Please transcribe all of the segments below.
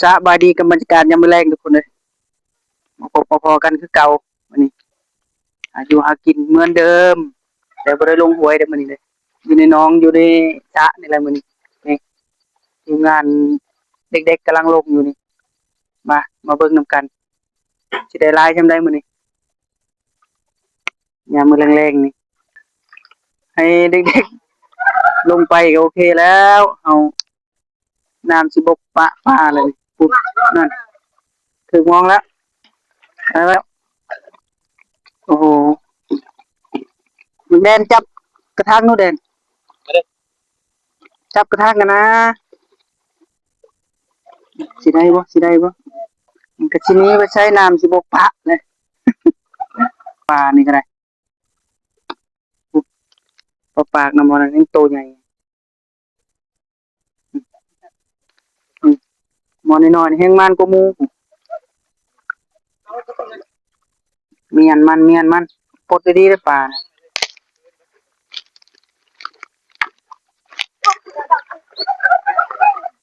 ສະບາຍດີກັບບັນຍາກາດຍາມມື້ແລງທຸກຄົນເອີຍ ມາພົບມາພໍ້ກັນຄືເກົ່າມື້ນີ້ ຫາຢູ່ຫາກິນເໝືອນເດີມ ແຕ່ບໍ່ໄດ້ລົງຫ້ວຍເດ້ມື້ນີ້ເດ້ ຢູ່ໃນໜອງ ຢູ່ໃນສະນີ້ແຫຼະມື້ນີ້. ນີ້ ທີມງານເດັກໆກຳລັງລົງຢູ່ນີ້ ມາ ມາເບິ່ງນຳກັນ ຊິໄດ້ຫຼາຍສ່ຳໃດມື້ນີ້ ຍາມມື້ແລງໆນີ້ ໃຫ້ເດັກໆລົງໄປກໍໂອເຄແລ້ວ ເຮົາ ນ້ຳຊິບົກປະປາເລີຍ ພຸ້ນ ນັ້ນ ຖືກມອງແລ້ວ ໄດ້ແລ້ວ ໂອ້ໂຫ ແດນຈັບກະຖາງໜູ ແດນ ຈັບກະຖາງຫັ້ນນາ ຊິໄດ້ບໍ່ ຊິໄດ້ບໍ່ ມັນກະຊິໜີໄປໃສ ນ້ຳຊິບົກປະເລີຍ ປານີ້ກໍໄດ້ ປາປາກນຳ ໝໍ້ນັ້ນຍັງໂຕໃຫຍ່ ອືມ ໝໍ້ນ້ອຍໆນີ້ແຮ່ງມັນກວ່າໝູ່ ມຽນມັນ ມຽນມັນ ປົດດີໆເດີປາ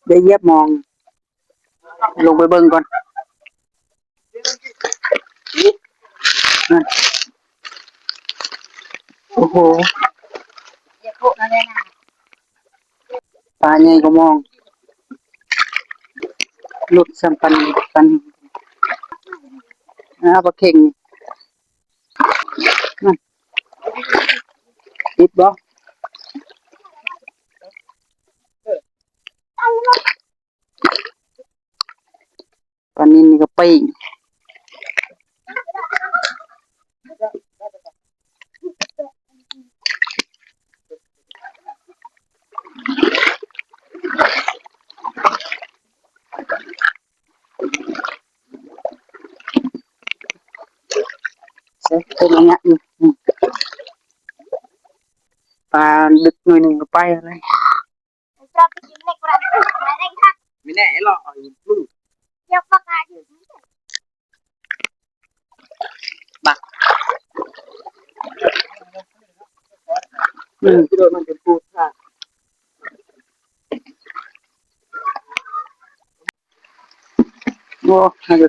ໄດ້ຢຽບມອງ ລົງໄປເບິ່ງກ່ອນ ໂອ້ໂຫ ປາໃຫຍ່ກວ່າມອງ ຫຼຸດສ່ຳປັນ ປັນ ອາ ປາເຂັງ ນັ້ນ ຕິດບໍ່? ປານິນນີ້ກໍປີ້ງ ເອີ ເປັນໄລຍະຢູ່ ອືມ ປາດຶກໜ້ອຍໜຶ່ງກໍໄປແລ້ວ. ບັກ ອືມ ໂອ້ ມັນກໍ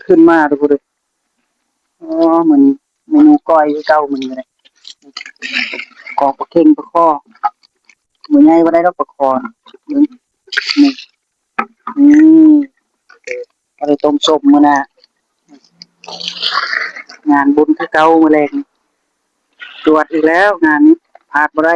ຂຶ້ນມາທຸກຄົນເອີຍ ອໍ ມື້ນີ້ເມນູກ້ອຍຄືເກົ່າມື້ນີ້ກໍໄດ້ ກອກປາເຂັງປາຄໍ່ ມື້ໃຫຍ່ບໍ່ໄດ້ດອກປາຄໍ່ ນີ້ ນີ້ ອືມ ກໍໄດ້ຕົ້ມສົ້ມມື້ໜ້າ ງານບຸນຄືເກົ່າມື້ແລງ ຈວດອີກແລ້ວງານນີ້ ພາດບໍ່ໄດ້.